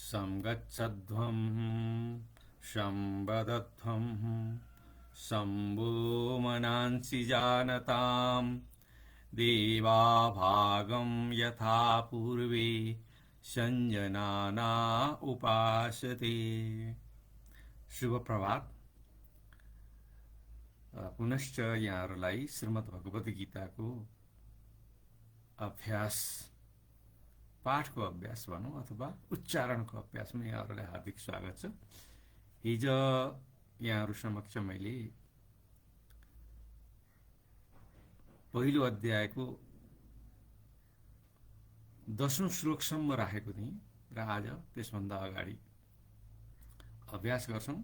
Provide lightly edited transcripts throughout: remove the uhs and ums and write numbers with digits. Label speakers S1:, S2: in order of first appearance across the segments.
S1: संगच्छध्वं संवदध्वं शम्भो मनांसि जानतां देवा भागं यथा पूर्वे संजनाना उपासते। शुभ प्रभात। पुनश्च यहाँहरूलाई श्रीमद् भगवत गीताको अभ्यास, पाठको अभ्यास भनौँ अथवा उच्चारणको अभ्यासमा यहाँहरूलाई हार्दिक स्वागत छ। हिजो यहाँहरू समक्ष मैले पहिलो अध्यायको 10औं श्लोकसम्म राखेको थिएँ र आज त्यसभन्दा अगाडि अभ्यास गर्छौँ।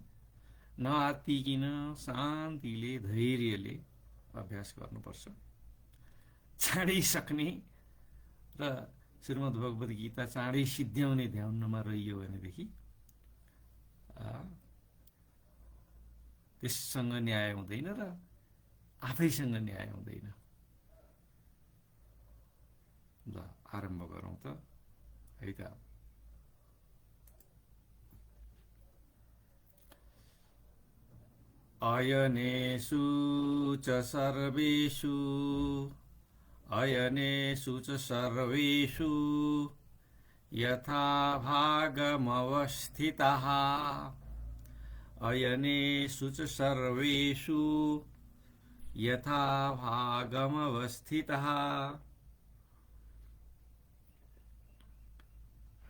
S1: नआत्तिकिन शान्तिले धैर्यले अभ्यास गर्नुपर्छ। चाँडै सक्ने र श्रीमद् भगवत गीता चाँडै सिद्ध्याउने ध्यानमा रहियो भनेदेखि त्यससँग न्याय हुँदैन र आफैसँग न्याय हुँदैन। ल आरम्भ गरौँ त है त। अयनेषु च सर्वेषु अयनेषु च सर्वेषु यथा भागमवस्थितः अयनेषु च सर्वेषु यथा भागमवस्थितः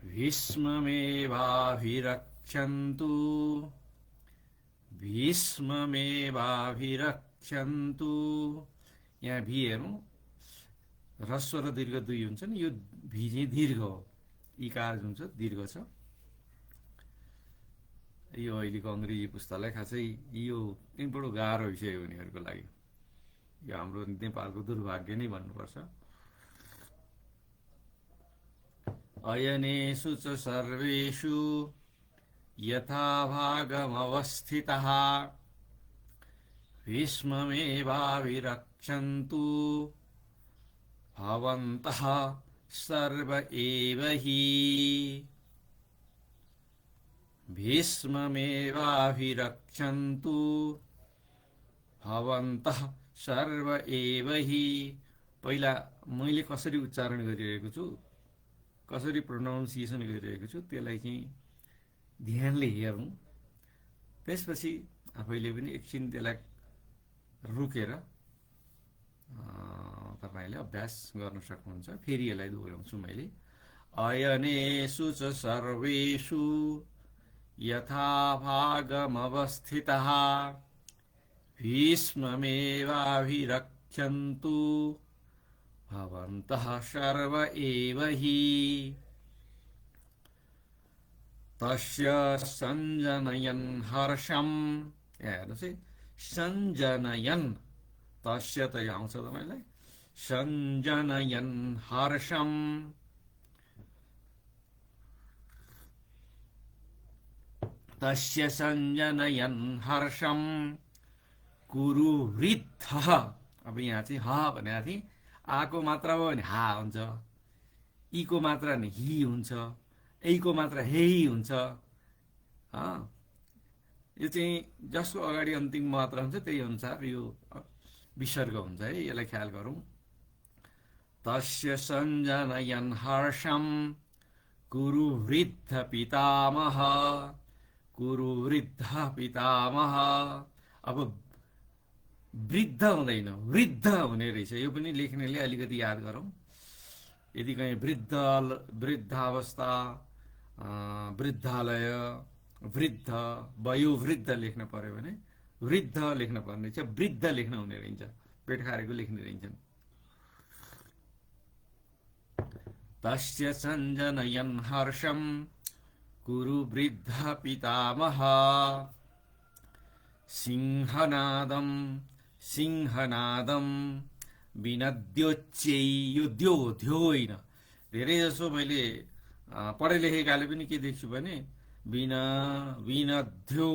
S1: भीष्ममेवाभिरक्षन्तु भीष्ममेवाभिरक्षन्तु। यहाँ भी हेरौँ, ह्रस्व र दीर्घ दुई हुन्छ नि, यो भी चाहिँ दीर्घ हो, इकार जुन छ दीर्घ छ। यो अहिलेको अङ्ग्रेजी पुस्तालाई खासै यो चाहिँ बडो गाह्रो विषय हो उनीहरूको लागि। यो हाम्रो नेपालको दुर्भाग्य नै भन्नुपर्छ। अयनेषु च सर्वेषु यथा भागमवस्थितः भीष्ममेवाभिरक्षन्तु भवन्तः सर्व एव हि भीष्ममेवाभिरक्षन्तु भवन्तः सर्व एव हि। पहिला मैले कसरी उच्चारण गरिरहेको छु, कसरी प्रोनाउन्सिएसन गरिरहेको छु त्यसलाई चाहिँ ध्यानले हेरौँ। त्यसपछि आफैले पनि एकछिन त्यसलाई रुकेर तपाईले अभ्यास गर्न सक्नुहुन्छ। फेरि यसलाई दोहोऱ्याउँछु मैले। अयनेषु च सर्वेषु यथा भागमवस्थितः भीष्ममेवाभिरक्षन्तु भवन्तः सर्व एव हि तस्य सञ्जनयन् हर्षम्। हेर्नुहोस् है, सञ्जनयन्, तस्य त आउँछ तपाईलाई, सञ्जनयन् हर्षम् तस्य सञ्जनयन् हर्षम् कुरु वृद्धः। अब यहाँ चाहिँ ह भनेको थिएँ, आको मात्रा हो भने हा हुन्छ, ईको मात्रा भने हि हुन्छ, एको मात्रा हेही हुन्छ। यो चाहिँ जसको अगाडि अन्तिम मात्रा हुन्छ त्यही अनुसार यो विसर्ग हुन्छ है, यसलाई ख्याल गरौँ। तस्य सञ्जनयन् हर्षम् कुरु वृद्ध पितामह कुरु वृद्ध पितामह। अब वृद्ध हुँदैन, वृद्ध हुने रहेछ। यो पनि लेख्नेले अलिकति याद गरौँ। यदि कहीँ वृद्धावस्था, वृद्धालय, वृद्ध, वयोवृद्ध लेख्न पर्यो भने वृद्ध लेख्न पर्ने रहेछ, वृद्ध लेख्न हुने रहन्छ, पेट खारेको लेख्ने रहन्छन्। तस्य सञ्जनयन् हर्षम् कुरु वृद्ध पितामह सिंहनादम् सिंहनादम् विनद्योच्चै। यो द्यो ध्यो होइन। धेरै जसो मैले पढे लेखेकाले पनि के देख्छु भने विनद्यो,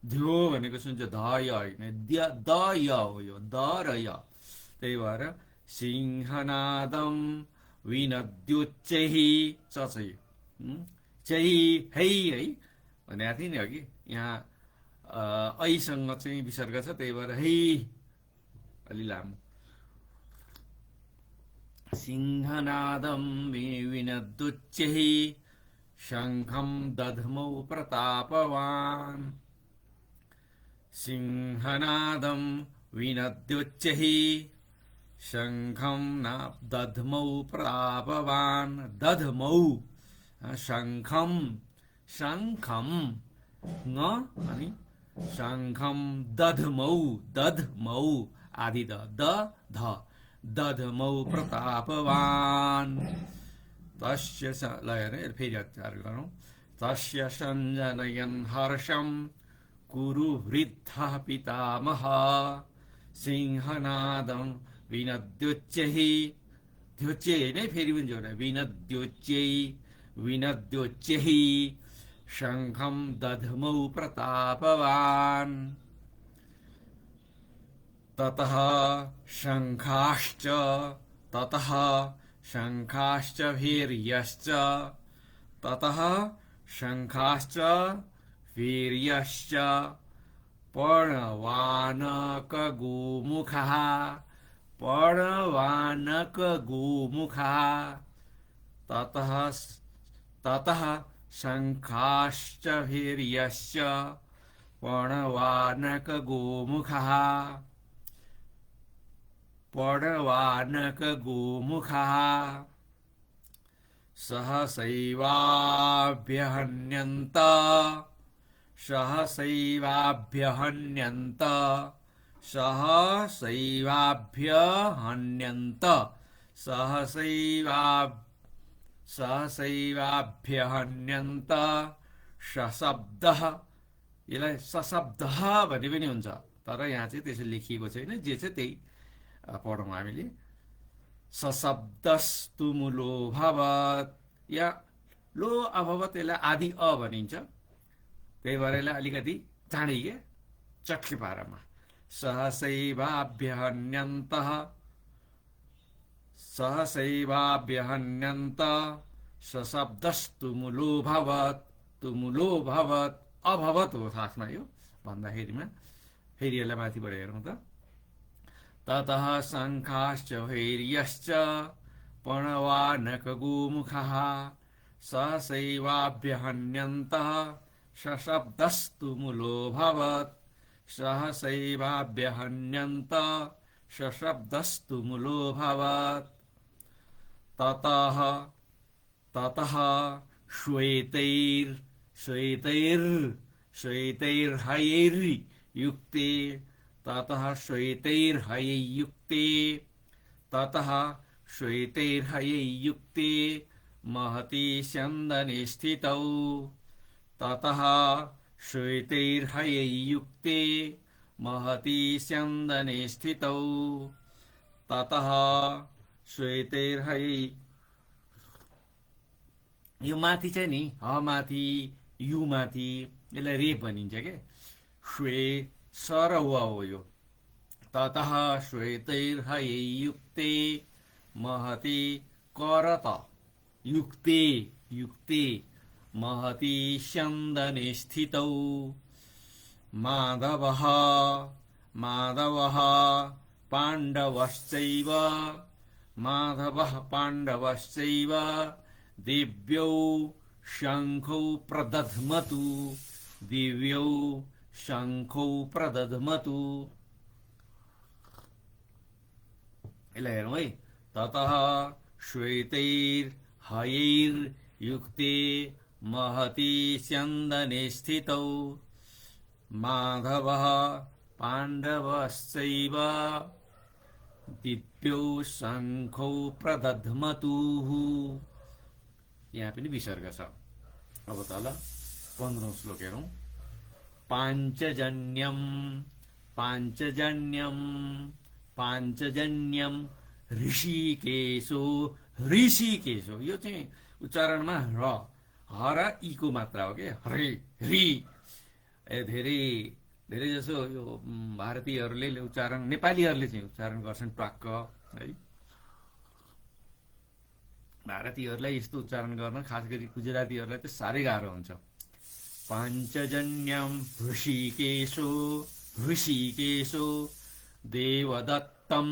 S1: ध्यो भनेको सुन्छ ध य होइन, द य हो, यो द र य। त्यही भएर सिंहनादम् विनद्योच्चै, च चाहिँ चाहिँ है भनेको थिएँ नि अघि यहाँ ऐसँग चाहिँ विसर्ग छ त्यही भएर है अलि लामो सिंहनादं विनद्युच्चैः शङ्खं दध्मौ प्रतापवान् सिंहनादं विनद्युच्चैः शङ्खं न दध्मौ प्रतापवान् दध्मौ शङ्खं शङ्खं न अनि शङ्खं दध्मौ आदि ध दध्मौ प्रतापवान् तस्य ल हेर फेरि अत्याचार गरौँ तस्य सञ्जनयन् हर्षं कुरु वृद्धः पितामहः सिंहनादं विनद्योच्चैः द्योच्चै नै फेरि पनि जोड विनद्योच्चैः शङ्खं दध्मौ प्रतापवान् ततः शङ्खाश्च वीर्यश्च ततः शङ्खाश्च वीर्यश्च पर्णवानकगोमुखः ततः शङ्खाश्च वीर्यश्च पर्णवानकगोमुखः सहसैवाभ्यहन्यन्त सशब्दः यसलाई सशब्दः भन्ने पनि हुन्छ तर यहाँ चाहिँ त्यसो लेखिएको छैन जे छ त्यही पढौँ हामीले सशब्दस्तुमुलो भवत् या लो अभवत् यसलाई आदि अ भनिन्छ त्यही भएर यसलाई अलिकति चाँडै के चटके पारामा सहसैवाभ्यहन्यन्त सशब्दस्तुमुलो भवत् अभवत् हो खासमा यो भन्दाखेरिमा फेरि यसलाई माथिबाट हेरौँ त ततः शङ्खाश्च वीर्यश्च पर्णवानकगोमुखः सहसैवाभ्यहन्यन्तः सशब्दस्तुमुलो भवत् सहसैवाभ्यहन्यन्त सशब्दस्तुमुलो भवत् ततः श्वेतैर्हयैर्युक्ते ततः श्वेतैर्हयैर्युक्ते महति स्यन्दने स्थितौ ततः श्वेतैर्हयैर्युक्ते महति स्यन्दने स्थितौ ततः श्वेतैर्हयै यो माथि चाहिँ नि ह माथि यु माथि यसलाई रेप भनिन्छ के श्वे सर हुआ हो यो ततः श्वेतैर्हयैर्युक्ते महति करत युक्ते महति स्यन्दने स्थितौ माधवः पाण्डवश्चैव दिव्यौ शङ्खौ प्रदध्मतु यसलाई हेरौँ है ततः श्वेतैर्हयैर्युक्ते महति स्यन्दने स्थितौ माधवः पाण्डवश्चैव दिव्यौ शङ्खौ प्रदध्मतुः यहाँ पनि विसर्ग छ अब तल 15औं श्लोक हेरौँ पाञ्चजन्यम ऋषिकेशो यो चाहिँ उच्चारणमा र ह र इ को मात्रा हो के रि धेरै जसो यो भारतीयहरूले उच्चारण नेपालीहरूले चाहिँ उच्चारण गर्छन् टक्क है भारतीयहरूलाई यस्तो उच्चारण गर्न खास गरी गुजरातीहरूलाई त साह्रै गाह्रो हुन्छ। पाञ्चजन्यम हृषिकेशो देवदत्तं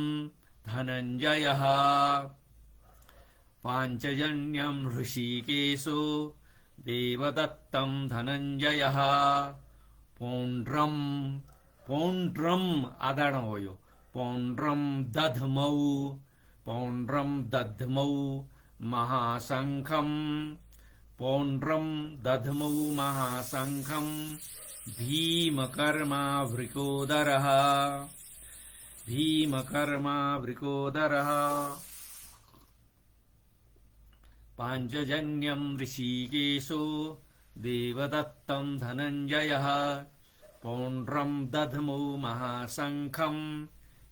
S1: धनञ्जयः। पाञ्चजन्यं हृषिकेशो देवदत्तं धनञ्जयः। पौण्ड्रम आधार हो यो। पौण्ड्रम दध्मौ महाशङ्खं। पौण्ड्रम दध्मौ महाशङ्खं भीमकर्मावृकोदरः। पाञ्चजन्यं ऋषिकेशो देवदत्तं धनञ्जयः। पौण्ड्रं दध्मौ महाशङ्खं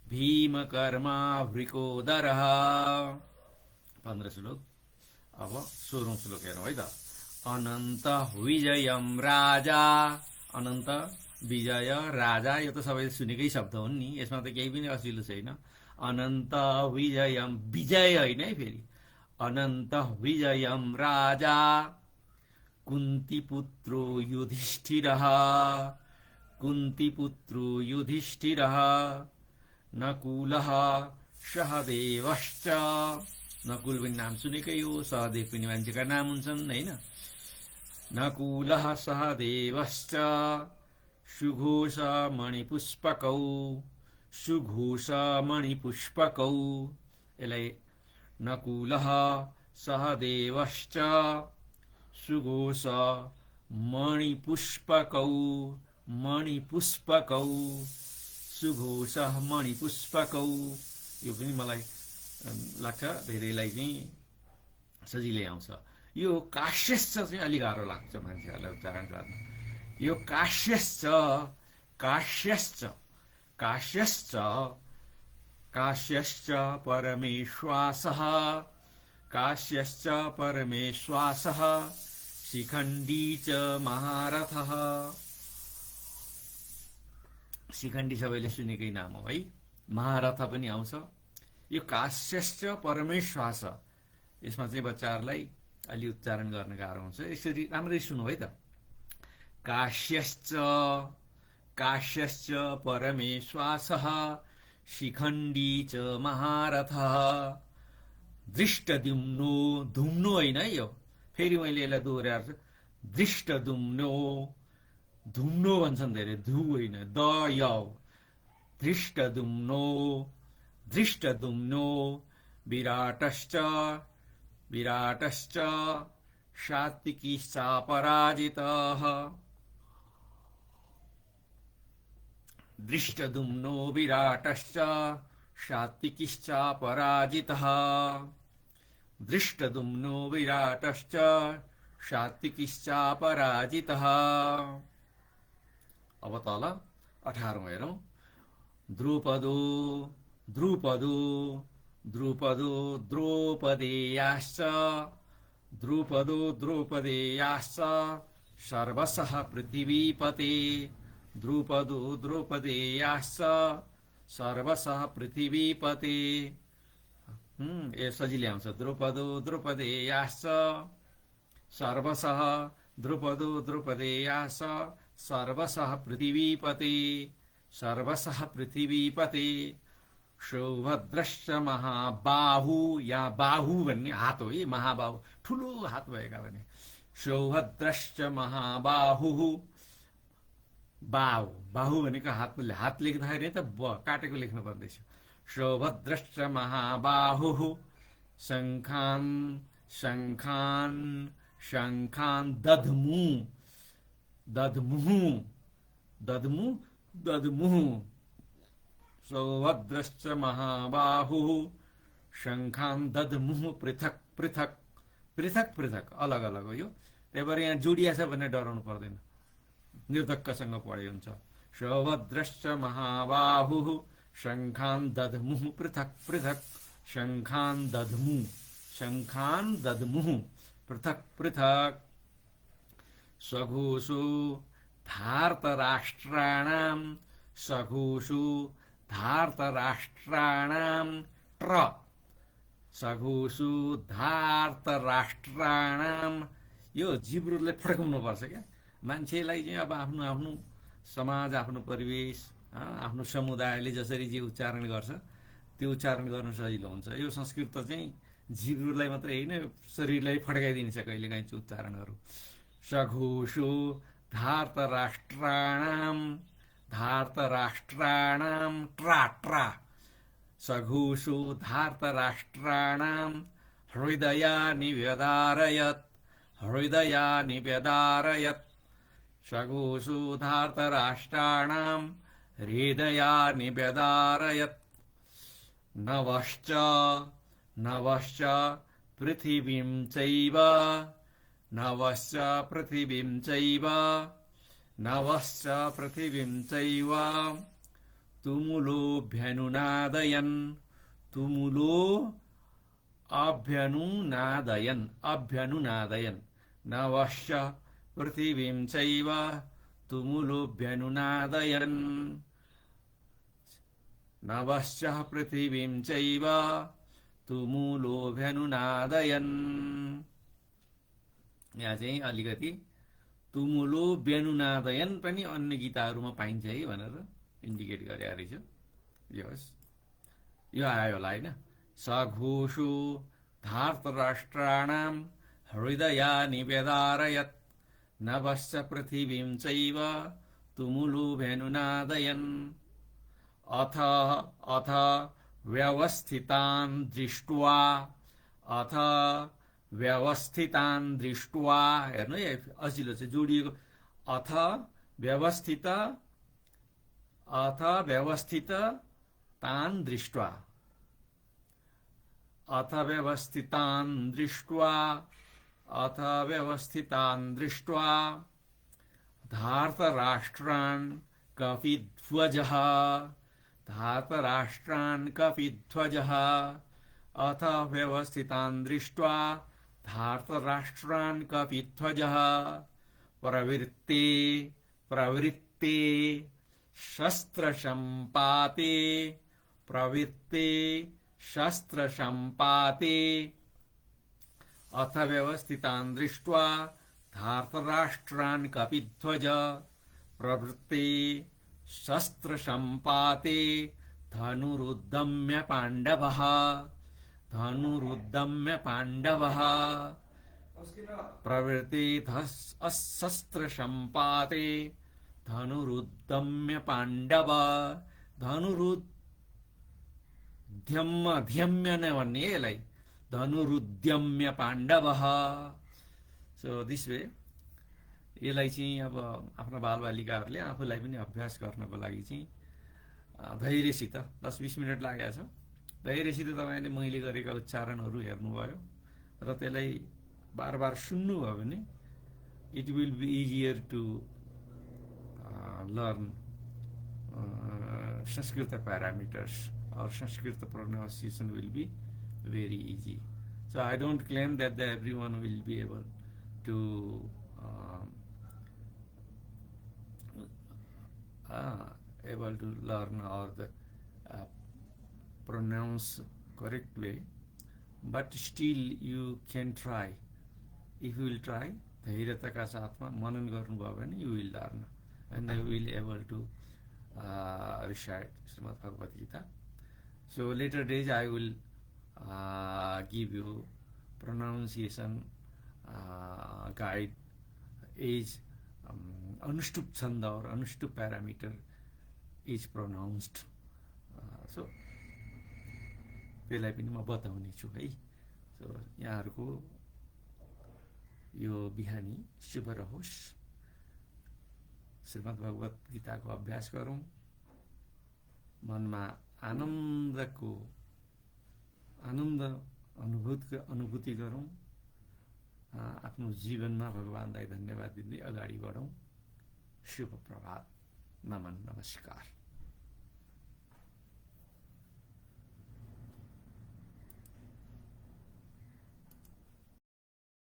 S1: भीमकर्मावृकोदरः। 15 श्लोक। अब 16औं श्लोक हेरौँ है त। अनन्त विजयम राजा। अनन्त विजय राजा यो त सबैले सुनेकै शब्द हुन् नि, यसमा त केही पनि असिलो छैन। अनन्त विजयम, विजय होइन है फेरि। अनन्त विजयम राजा कुन्तीपुत्रो युधिष्ठिरः। कुन्तीपुत्रो युधिष्ठिरः नकुलः सहदेवश्च। नकुल पनि नाम सुनेकै हो, सहदेव पनि मान्छेका नाम हुन्छन् होइन। नकुलः सहदेवश्च सुघोषमणिपुष्पकौ। सुघोषमणिपुष्पकौ, यसलाई नकुलः सहदेवश्च सुघोषमणिपुष्पकौ। मणिपुष्पकौ, सुघोषः मणिपुष्पकौ, यो पनि मलाई लाग्छ धेरैलाई चाहिँ सजिलै आउँछ। यो काश्यश्च चाहिँ अलिक गाह्रो लाग्छ मान्छेहरूलाई उच्चारण गर्न। यो काश्यश्च परमेश्वासः। काश्यश्च परमेश्वासः शिखण्डी च महारथः। शिखण्डी सबैले सुनेकै नाम हो है। महारथ पनि आउँछ। यो काश्यश्च परमेश्वास, यसमा चाहिँ बच्चाहरूलाई अलि उच्चारण गर्न गाह्रो हुन्छ। यसरी राम्ररी सुन्नु है त। काश्यश्च परमेश्वासः शिखण्डी च महारथः। दृष्टद्युम्नो, धुम्नो होइन है यो, फेरि मैले यसलाई दोहोऱ्याएको छु। दृष्टद्युम्नो, धुम्नो भन्छन् धेरै, धु होइन, द य। दृष्टद्युम्नो विराटश्च सात्विकीश्चापराजितः। दृष्टद्युम्नो विराटश्च सात्विकीश्चापराजितः। दृष्टद्युम्नो विराटश्च सात्विकीश्चापराजितः। अब तल 18औं हेरौँ। द्रुपदो द्रौपदेयाश्च सर्वशः पृथिवीपते। द्रौपदेयाश्च सर्वशः पृथिवीपते। ए सजिलै आउँछ। द्रौपदेयाश्च सर्वशः, द्रौपदेयाश्च सर्वशः पृथिवीपते। सर्वशः पृथिवीपते। सौभद्रश्च महाबाहु, यहाँ बाहु भन्ने हात हो है, महाबाहु ठुलो हात भएका भने। सौभद्रश्च महाबाहु, बाहु भनेको हात लेख्दाखेरि त काटेको लेख्नु पर्दैछ। सौभद्रश्च महाबाहु शङ्खान् दध्मुः। सौभद्रश्च महाबाहु शङ्खान् दध्मुः। पृथक अलग अलग हो यो। त्यही भएर यहाँ जोडिया छ भने डराउनु पर्दैन, निर्धक्कसँग पढे हुन्छ। सौभद्रश्च महाबाहु शङ्खान् दध्मुः। पृथक शङ्खान् दध्मुः पृथक। सघोषो धार्तराष्ट्राणां ट्र सघोषु धार्तराष्ट्राणाम। यो जिब्रोलाई फड्काउनुपर्छ क्या। मान्छेलाई चाहिँ अब आफ्नो आफ्नो समाज, आफ्नो परिवेश, आफ्नो समुदायले जसरी जे उच्चारण गर्छ त्यो उच्चारण गर्नु सजिलो हुन्छ। यो संस्कृत चाहिँ जिब्रोलाई मात्रै होइन, शरीरलाई फड्काइदिन्छ कहिलेकाहीँ उच्चारणहरू। सघोषु धार्तराष्ट्राणाम, धार्तराष्ट्राणाम ट्रा ट्रा, सघोषु धार्तराष्ट्राणाम हृदयानि व्यदारयत्, हृदयानि व्यदारयत्, सघोषु धार्तराष्ट्राणाम हृदयानि व्यदारयत्। नवश्च नवश्च पृथिवीं चैव, नवश्च पृथिवीं चैव, नवश्च पृथिवीं चैव तुमुलोऽभ्यनुनादयन्, तुमुलो अभ्यनुनादयन्, अभ्यनुनादयन्, नवश्च पृथिवीं चैव तुमुलोऽभ्यनुनादयन्, नवश्च पृथिवीं चैव तुमुलोऽभ्यनुनादयन्। यहाँ चाहिँ अलिकति तुमुलो व्यनुनादयन पनि अन्य गीताहरूमा पाइन्छ है भनेर इन्डिकेट गरेको रहेछ। यो आयो होला होइन। सघोषु धार्तराष्ट्राणाम हृदयानि व्यदारयत्, नभश्च पृथिवीं चैव तुमुलो व्यनुनादयन्। अथ अथ व्यवस्थितान् दृष्ट्वा, अथ व्यवस्थितान् दृष्ट्वा, हेर्नु है असिलो चाहिँ जोडिएको। अथ व्यवस्थित, अथ व्यवस्थित तान् दृष्ट्वा, अथ व्यवस्थितान् दृष्ट्वा, अथ व्यवस्थितान् दृष्ट्वा धार्तराष्ट्रान् कपिध्वजः, धार्तराष्ट्रान् कपिध्वजः, अथ व्यवस्थितान् दृष्ट्वा धार्तराष्ट्रान् कपिध्वजः प्रवृत्ते, प्रवृत्ते शस्त्रसम्पाते, प्रवृत्ते शस्त्रसम्पाते, अथ व्यवस्थितान् दृष्ट्वा धार्तराष्ट्रान् कपिध्वज प्रवृत्ते शस्त्रसम्पाते धनुरुद्यम्य पाण्डवः, धनुरुद्यम्य पाण्डवः प्रवृत्ते शस्त्रसम्पाते धनुरुद्यम्य पाण्डव। धनुरुद्यम्य नै भन्ने यसलाई, धनुरुद्यम्य पाण्डवः। सो दिस वे यसलाई चाहिँ अब आफ्ना बालबालिकाहरूले आफूलाई पनि अभ्यास गर्नको लागि चाहिँ धैर्यसित 10-20 मिनट लागेको छ। धैर्यसित तपाईँले मैले गरेका उच्चारणहरू हेर्नुभयो र त्यसलाई बार बार सुन्नुभयो भने it will be easier to learn Sanskrit parameters और Sanskrit pronunciation will be very easy. So I don't claim that everyone will be able to learn or pronounce correct way, but still you can try. If you will try, धैर्यताका साथमा मनन गर्नुभयो भने you will learn and you will able to recite Srimad Bhagavad Gita. So later days I will give you pronunciation guide, age, Anushtup Chanda or Anushtup parameter is pronounced. So त्यसलाई पनि म बताउने छु है। सो यहाँहरूको यो बिहानी शुभ रहोस्। श्रीमद् भगवत गीताको अभ्यास गरौँ, मनमा आनन्द अनुभूति गरौँ, आफ्नो जीवनमा भगवानलाई धन्यवाद दिँदै अगाडि बढौँ। शुभ प्रभात, नमन, नमस्कार।